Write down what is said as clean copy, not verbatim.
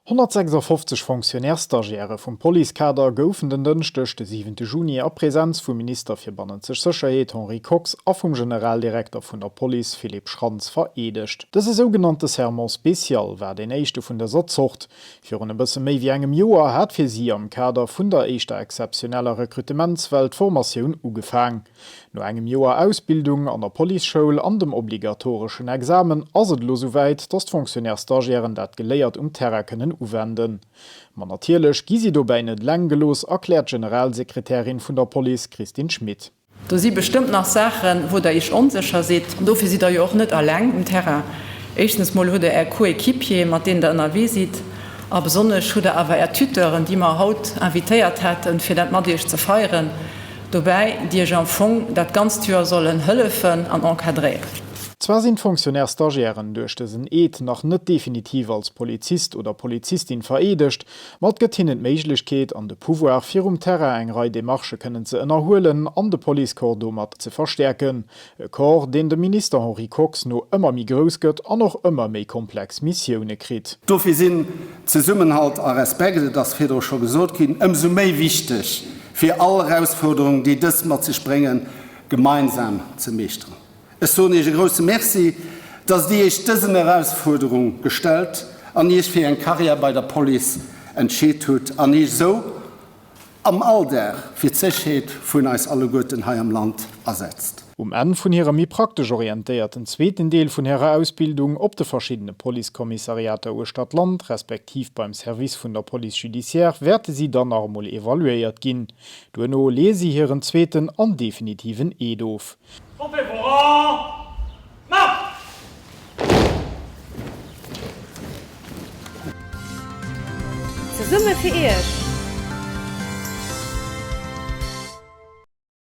156 Fonctionnaires-Stagiairë vum Policekader goufen den Dënschdeg, de siwente Juni, a Presenz vum Minister fir bannenzeg Sécherheet Henri Kox a vum Generaldirekter vun der Police Philippe Schrantz vereedegt. Dëse sougenannte Serment spécial war deen éischte vun dëser Zort. Virun e bësse méi wéi engem Joer hat fir si am Kader vun der éischter exzeptioneller Rekrutementswell d'Formatioun ugefaang. No engem Joer Ausbildung an der Policeschoul an dem obligatoreschen Examen ass et elo souwäit, dass d'Fonctionnaires-Stagiairen dat Geléiert um Terrain kënnen uwenden. Ma natierlech gi si dobäi net eleng gelooss, erkläert d'Generalsekretärin vun der Police Christine Schmit. Do si bestëmmt nach Saachen, wou Der Iech onsécher sidd. Dofir sidd Der jo och net eleng um Terrain. Éischtens mol hutt Der Är Coéquipier, mat deenen Der ënnerwee sidd. A besonnesch hutt Der awer Är Tuteuren, déi mer haut invitéiert haten, fir dat mat Iech ze feieren. Dobäi, déi Iech am Fong dat ganzt Joer sollen hëllefen an encadréieren. Zwar sinn d'Fonctionnaires-Stagiairen duerch dësen Eed nach net definitiv als Polizist oder Polizistin vereedegt, ma et gëtt hinnen d'Méiglechkeet an de Pouvoir, fir um Terrain eng Rei Demarchë kënnen ze ënnerhuelen an de Policecorps domat ze verstäerken. E Corps, deen dem Minister Henri Kox no ëmmer méi grouss gëtt an och ëmmer méi komplex Missioune kritt. Dofir sinn Zesummenhalt a Respekt, et ass virdru scho gesot ginn, ëmsou méi wichteg, fir all Erausfuerderung, déi dës mat sech bréngen, gemeinsam ze meeschteren. Ech soen Iech e grousse Merci, dass Dir Iech dësen Erausfuerderung gestellt an Iech fir eng Karriär bei der Police entscheet hutt an Iech esou am Alldag fir d'Sécherheet vun eis alleguerten hei am Land asetzt. Um Enn vun hirem méi praktesch orientéierten zweeten Deel vun hirer Ausbildung op de verschiddene Policekommissariater uechter d'Land, respektiv beim Service vun der Police judiciaire, wäerte si dann nach emol evaluéiert ginn. Duerno leeë si hiren zweeten an definitiven Eed of. Comptez vos rangs, marche! Zesumme fir Iech!